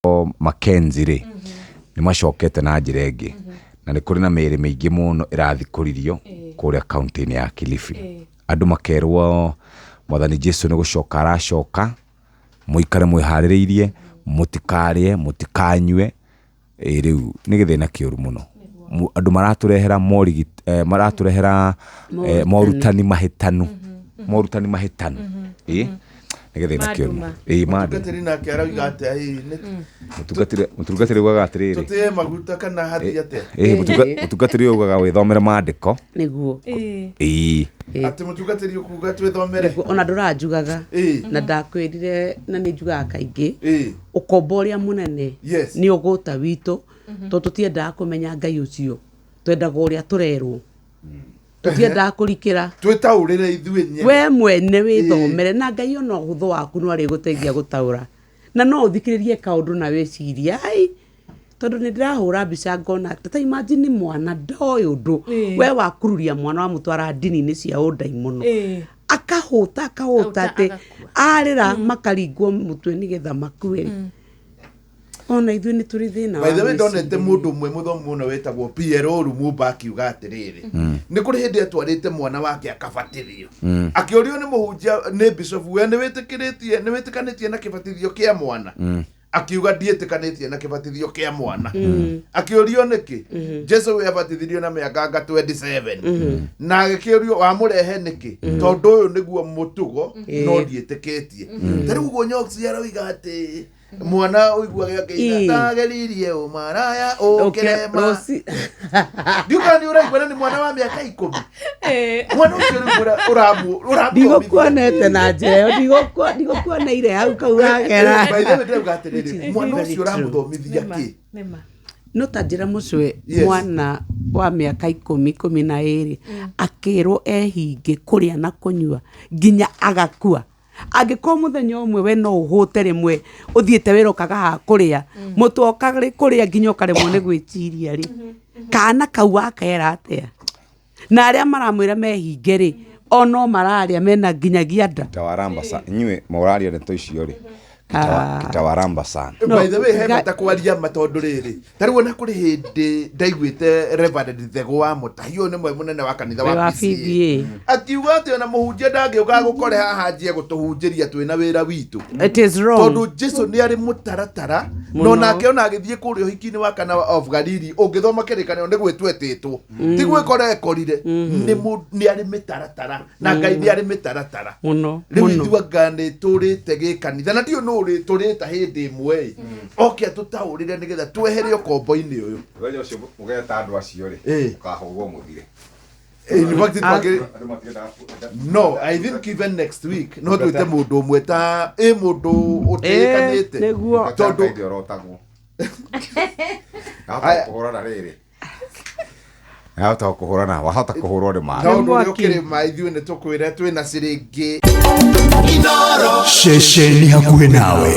Mackenzie rĩ, nĩ macokete na njĩra ĩngĩ na nĩ kũrĩ na mĩĩrĩ mĩingĩ mũno ĩrathikũririo kũrĩa kaũntĩ-inĩ ya Kilifi. Andũ makerwo mwathani Jesu nĩ gũcoka aracoka, mũikare mwĩharĩrĩirie, mũtikarĩe, mũtikanyue, ĩ rĩu nĩ gĩthĩna kĩũru mũno. Andũ maratũrehera maratũrehera morutani mahĩtanu, morutani mahĩtanu, ĩ nĩ gĩthĩna kĩũru. Manduma. Ĩ manduma. Mũtungatĩri nake arauga atĩa hihi nĩ Mũtungatĩri mũtungatĩri augaga atĩrĩrĩ, tũtĩe maguta kana hathiĩ atĩa? ĩ mũtungatĩri ũyũ augaga wĩthomere maandĩko. Nĩguo. Ĩ Atĩ mũtungatĩri ũkuga twĩthomere. Nĩguo, ona ndũranjugaga. Na ndakwĩrire na nĩ njugaga kaingĩ ũkombo ũrĩa mũnene nĩ ũgũta witũ, tondũ tũtiendaga kũmenya Ngai ũcio, twendaga ũrĩa tũrerwo, tũtiendaga kũrikĩra. Twĩtaũrĩre ithuĩ enyewe. We mwene wĩthomere na Ngai ona ũhũthũ waku no arĩgũteithia gũtaũra, na no ũthikĩrĩrie kaũndũ na wĩcirie ai, tondũ nĩ ndĩrahũra mbica ngona ta imagine mwana ndoĩ ũndũ, we wakururia mwana wamũtwara ndini-inĩ cia ũndaimono, akahũta akahũta atĩ arĩra makaringwo mũtwe nĩgetha makue. Ona ithuĩ nĩ tũrĩ thĩna By wa the way, ndonete mĩcirĩrie. mũndũ ũmwe mũthomu mũno wĩtagwo Pierre Lumumba akiuga atĩrĩrĩ, nĩ kũrĩ hĩndĩ atwarĩte mwana wake akabatithio, akĩũrio nĩ mũhunjia, nĩ bishop, we nĩ wĩtĩkĩrĩtie, nĩ wĩtĩkanĩtie na kĩbatithio kĩa mwana? Akiuga ndiĩtĩkanĩtie na kĩbatithio kĩa mwana. Akĩũrio nĩkĩ? Jesu we abatithirio na mĩaka anga 27. Na agĩkĩũrio wamũrehe nĩkĩ? Tondũ ũyũ nĩguo mũtugo, no ndiĩtĩkĩtie. Ta rĩu ũguo Nyoksi aroiga atĩ mwana ũiguage akĩina ndageririe ũmaraya ũkĩrema. Ndiũĩ kana nĩ ũraigua, na nĩ mwana wa mĩaka 10, mwana ũcio rĩu ũramu Ndigũkuonete na njĩra ĩyo, ndigũkuoneire hau kau wagera. By the way, ndĩrauga atĩrĩrĩ, Which is mwana very ũcio true. ũramũthomithia kĩ? Nĩma. No ta njĩra mũcwe, mwana wa mĩaka 10, 12 akĩrwo ehinge kũrĩa na kũnyua nginya agakua, angĩkorwo mũthenya ũmwe we no ũhũte rĩmwe ũthiĩte wĩra ũkaga ha kũrĩa, mũtwe ũkarĩ kũrĩa nginya ũkaremwo nĩ gwĩciria rĩ, kana kau wakera atĩa? Na arĩa maramwĩra mehinge rĩ, o no mararĩa mena nginyagia nda. Kitawaramba sana. Inyuĩ mũraria ndeto icio rĩ, kitawaramba sana. No, By the way, he bata kwaria ma, tondũ rĩrĩ, ta rĩu ona kũrĩ hĩndĩ ndaiguĩte Reverend Thegũ wa Mũtahi, ũyũ nĩ mwe mũnene wa kanitha wa wa PCA, PCA. Akiuga atĩ ona mũhunjia ndangĩũka gũkore haha anjie gũtũhunjĩria twĩna wĩra witũ. It is wrong. Tondũ Jesu nĩ arĩ mũtaratara Mũno. no nake ona agĩthiĩ kũrĩa ũhiki-inĩ wa Kana of Galili, ũngĩthoma kĩrĩkanĩro, nĩ gwĩtwo etĩtwo, ti gwĩkora ekorire. Nĩ arĩ mĩtaratara na Ngai nĩ arĩ mĩtaratara. Mũno. Rĩu Mũno. ithuĩ anga nĩ tũrĩte gĩkanitha na ndiũ nũ tũrĩta hĩndĩ ĩmwe ĩ oke atũtaũrĩre nĩgetha twehere ũkombo-inĩ ũyũ. Mũthenya ũcio mũgeta andũ acio rĩ, mũkahũrwo mũthire. In fact, Andũ matiendaga no, I think even next week no twĩte mũndũ ũmwe ta ĩ mũndũ ũtĩĩkanĩte. Nĩguo. Tondũ Tondũ ũrotagwo. Wahota kũhũrana rĩrĩ. Wahota kũhũrana, wahota kũhũrwo nĩ maĩ. Na ũndũ ũrĩa Mwaki. ũkĩrĩ ma ithuĩ nĩ tũkwĩre twĩna ciringi Ceceni hakuhĩ nawe.